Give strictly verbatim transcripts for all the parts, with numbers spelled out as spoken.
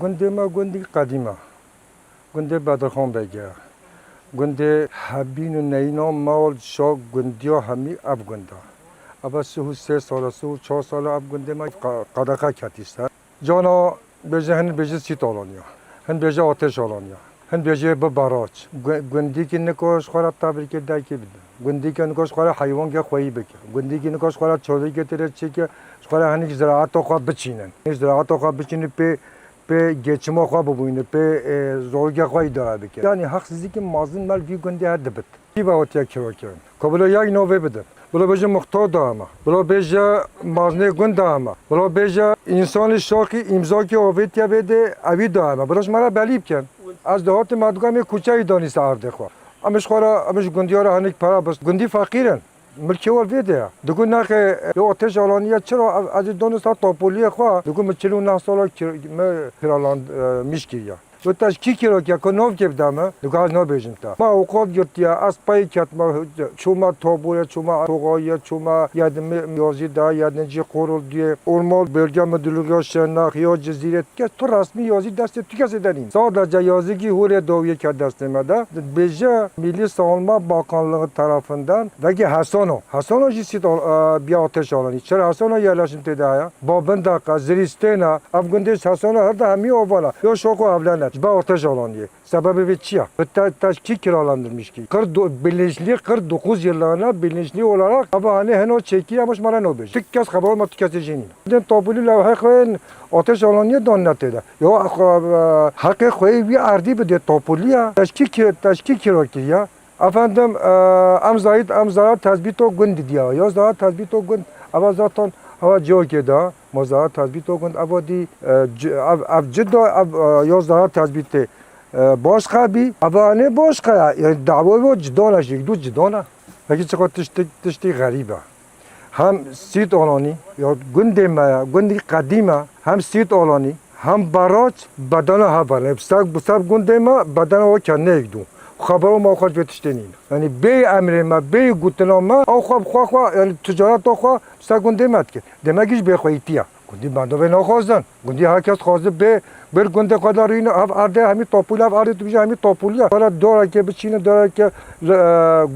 Gundê me gundî qedîm e. Gundê Bedirxan Beg e. Gundê hebîn û neyîna mal şa gundiya hemî ev gund e. Eva sih û sê sal e, sih û çar sal e ev gundê me qa-, qedexe ketî ser. Cana bêje, hin bêje sît alaniya, hin bêje ateş alaniya, hin bêje bi baraç. Gu-, gundîkî nika ji xwe re tevlîkê derkê bide. Gundîkî nika ji xwe re heywankê xweyî bike. Gundîkî nika ji xwe re çolîkê têre çêke, ji xwe re hinek ziraeta xwe biçînin. Hinek ziraeta xwe biçînin pê, pê geçima xwe bibûyne, pê, e, zarokê xwe îdare bike. Yanî heqsizîkî mezin me li vî gundê her dibit. Kî ve hatiye kirakirin? Ka bila yek navê bidin. Bila bêje muxtar da hema. Bila bêje maznê gund da hema. Bila bêje însanê şaxî îmzakî avêtiye vê de evî da hema. Bila ji me re belî bikin. Ez dahatê me digo em ê kuçeyî danî ser erdê xwe. Em ji xwe re, em ji gundiya re hinek pere bist. Gundî feqîr in. Milkê wan vê de ye. Digo nexê ya ateş alaniye çira ez, ez ê danî ser tapoliyê xwe. Digo min çil û neh sala kir-, me kiralan, e, mîş kiriye. Got, te ji kî kîrok e, ku navkê bide min? Digo, ez nabêjim te. Me awqat girtiye, ez pey ketime, çûme Taborê, çûme Toxayê, çûme yedinê yazî de, yedinci Qorul duyê, ormal bölge müdürlüğü Şırnak, ya Cizîrê, kes tu resmî yazî destê tu kesê de nîn. Sadece yazîkî hûrê dawiyê ke destê me de, dibêje Milli Savunma Bakanlığı tarafından vegê Hesano. Hesano jî sît al-, e, biya ateş alanî. Çira Hesano yerleşim tê de heye? Babindaq e, Zirîstên e, ev gundê Hesano her de hemî ovan e. Yo şoko evlen e, ji ber ateş alaniyê. Sebebê vê çi ye? Bi te-, teşkî kiralandırmış ki. Kırk do-, bilinçli kırk dokuz yıllarına bilinçli olarak ava hanê heno çekî ama ji me re nobêje. Tu kes xeber olma tu kesê jî nîne. Din tapulî lewhê xwe yên ateş alaniye dan ne tê de. Ya, e, heqê xwe yê wî erdî bidê tapulî ya. Teşkî ki-, teşkî kira kiriye. Efendim, e, em zayit, em zarar tezbîto gund didiya. Ya zarar tezbîto gund, eva zaten hava cihokê da. Ma zarar tezbîto gund, eva dî, e, ci-, ev, ev cida, ev, e, ya zarar tezbîtê, e, başqa bî. Eva ne başqa ya. Yani dawê vo cidana, jî du cidana. Peki çiqa tiştik, tiştî xerîb e. Hem sît olanî, ya gundê me ya, gundî qedîm e, hem sît olanî, hem baraç bedena hev e. Bi ser, bi ser gundê me bedena we kendine yekdû. Xebero me xwe ji vê tiştê nîne. Yani bê emrê me, bê gutina me, ew xwe bi xwe xwe, yani ticareta xwe bi ser gundê me dike. Demek ji bêxweyîtiye. Gundî bendovê naxwazin. Gundî her kes xwazi bê, bir gundê xwe de rûyîne, ev erdê hemî tapûl, ev erdê tu bijî hemî tapûl ye. Xwe re doreke biçîne, doreke, e,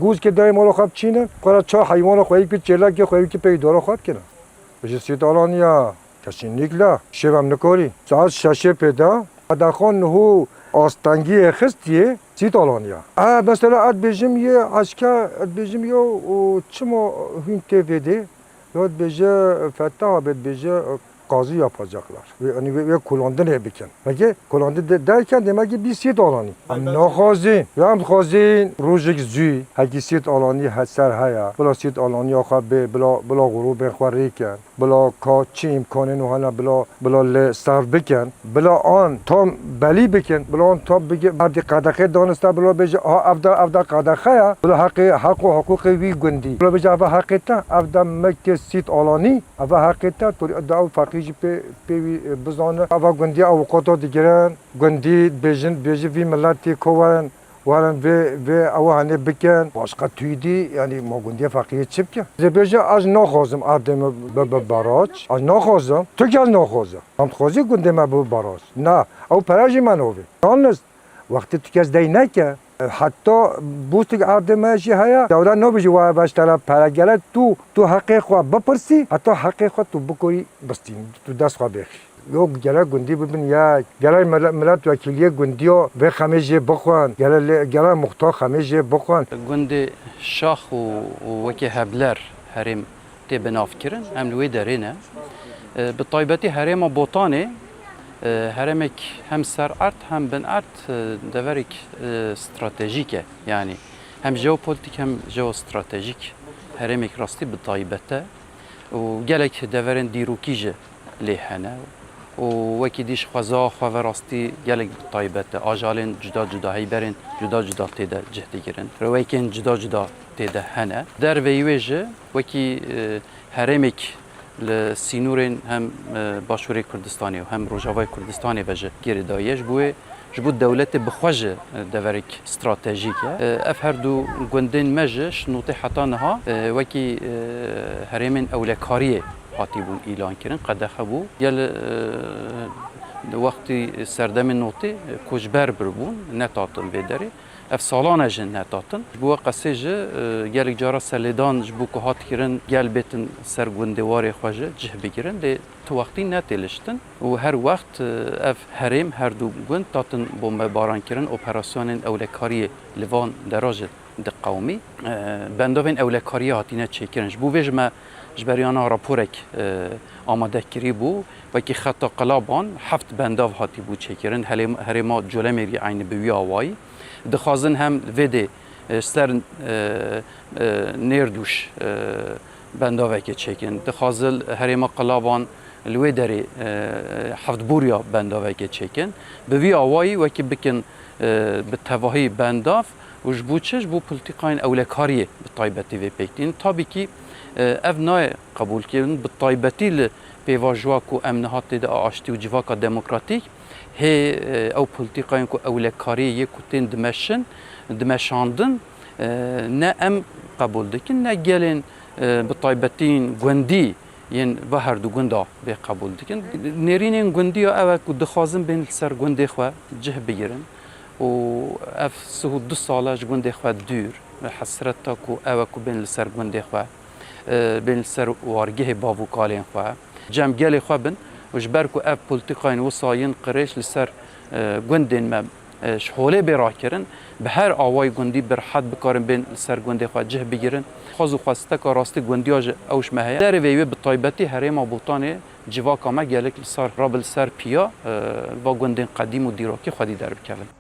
gûzkê derê mala xwe biçîne. Xwe re çar heywana xwe yekî çêlekê xwe yekî pey dora xwe bikine. Ji sît alaniya, kesinlikle. Şêv em nikorî. Saet şeşê pê de, qedaxan niho astengiyê xistiye, sît alaniya. E, mesela, ez dibêjim yê eşke, ez dibêjim yo, o, çima hûn tê vê dê? Ya dibêje, Fettah abi dibêje, qazî yapacaklar. Ve, hani ve, ve kullandinê bikin. Peki, kullandin de, derken demek ki bir sît alanî. Em naxwazîn. Ya em dixwazîn rojek zû, hekî sît alanî he-, ser heye. Bila sît alaniya xwe bê, bila, bila grûbên xwe rêkin. Bila ka çi îmkanên û hene bila, bila lê serf bikin. Bila an tam belî bikin. Bila an tam bikin. Erdî qedexê daniste bila bêje, ha, ev de, ev de qedexe ye. Bila heqê, heq û hiqûqê wî gundî. Bila bêje, ev heqê te, ev de milkê sît alanî. Eva heqê te, tu da ew feqî jî pê, pê wî, e, bizane. Eva gundî ewqata digirin, gundî dibêjin, dibêjin vî miletî ko werin, werin vê, vê ew hanê bikin. Başqa tuyî dî, yanî ma gundiyê feqîyê çi bike? Dibêje ez naxwazim erdê me bi, bi baraç. Ez naxwazim. Tu kes naxwaze. Em dixwazî gundê me bi baraç. Na, ew pere jî me navê. Yalnız, wextê tu kes dey neke, Heta bûstik erdê me jî heye. Dewlet nabêjî we beş tela pere. Gerek tu, tu heqê xwe bipirsî, heta heqê xwe tu bikorî bistînî, tu dest xwe bêxî. Yo, gerek gundî bibin yek. Gerek mile-, miletwekîliyê gundiya vê xemê jê bixwin. Gerek lê, gerek muxtar xemê jê bixwin. Gundê şax û, û wekî hebler herêm tê binavkirin, em li wê derê ne. E, bi taybetî herêma Botanê, e, herêmek hem ser erd hem bin erd, e, deverek, e, stratejîk e. Yanî hem jeopolîtîk hem jeostratejîk herêmek rastî bi taybet e. Û gelek deverên dîrokî jî lê hene. Û wekî dî ji xweza xwe ve rastî gelek taybet e. Ajalên cuda cuda, heyberên cuda cuda tê de cih digirin. Reweyekên cuda cuda tê de hene. Derveyî wê jî wekî, e, herêmek li sînorên hem, e, Başûrê Kurdistanê û hem Rojavayê Kurdistanê ve jî girêdayî ye. Ji bo wê, ji bo dewletê bi xwe jî, e, deverek stratejîk e. E, ev her du gundên me jî ji notê heta niha, e, wekî, e, herêmên ewlekariyê hatîbûn îlan kirin, qedexe bû. Gel, e, di wextî serdemê notê, e, koçber biribûn, netatin vê derê. Ev salan e jin netatin. Ji bo we qesê jî, e, gelek cara serlêdan ji bo ku hat kirin, gel bêtin ser gundê warê xwe jî cih bigirin. Lê tu wextî netêliştin û her wext, e, ev herêm, her du gund tatin bombebaran kirin, operasyonên ewlekariyê li van dera jî diqewimî. E, bendavên ewlekariyê hatine çêkirin. Ji bo vê jî me ji ber yana raporek, e, amade kirî bû. Wekî xeta Qilaban heft bendav hatî bû çêkirin. Helê-, herêma Colemêrgê eynî bi wî awayî. Dixwazin hem vê dê, e, ser, e, e, Nêrdûş, e, bendavekê çêkin. Dixwazin herêma Qilaban li wê derê, e, Heftbûriya bendavekê çêkin. Bi vî awayî wekî bikin, e, bi tevahî bendav û ji bo çi? Ji bo polîtîkayên ewlekariyê bi taybetî vê pêk tînin. Tabî kî, e, ev nayê qebûlkirin. Bi taybetî li pêvajoya ku em niha tê de a aştî û civaka demokratîk hê, e, ew polîtîkayên ku ewlekariyê yê ku tên dimeşin, dimeşandin, e, ne em qebûl dikin, ne gelên, e, bi taybetî yên gundî yên va her du gunda vê qebûl dikin. Nêrînên gundiya ew e ku dixwazin bên li ser gundê xwe cih bigirin û ev sih û du sal e ji gundê xwe dûr, hesreta ku ew e ku bên li ser gundê xwe, e, bên li ser wargehê bav û kalên xwe, cem gelê xwe bin û ji ber ku ev polîtîkayên wisa yên qirêj li ser, e, gundên me, e, ji holê bê rakirin, bi her awayî gundî bi rehet bikarin bên li ser gundê xwe cih bigirin. Xwez û xwesteka rastî gundiya ji ew ji me heye. Derveyî wê bi taybetî herêma Botanê civaka me gelek li sar rabe li ser piya, e, va gundên qedîm û dîrokî xwedî derbikevin.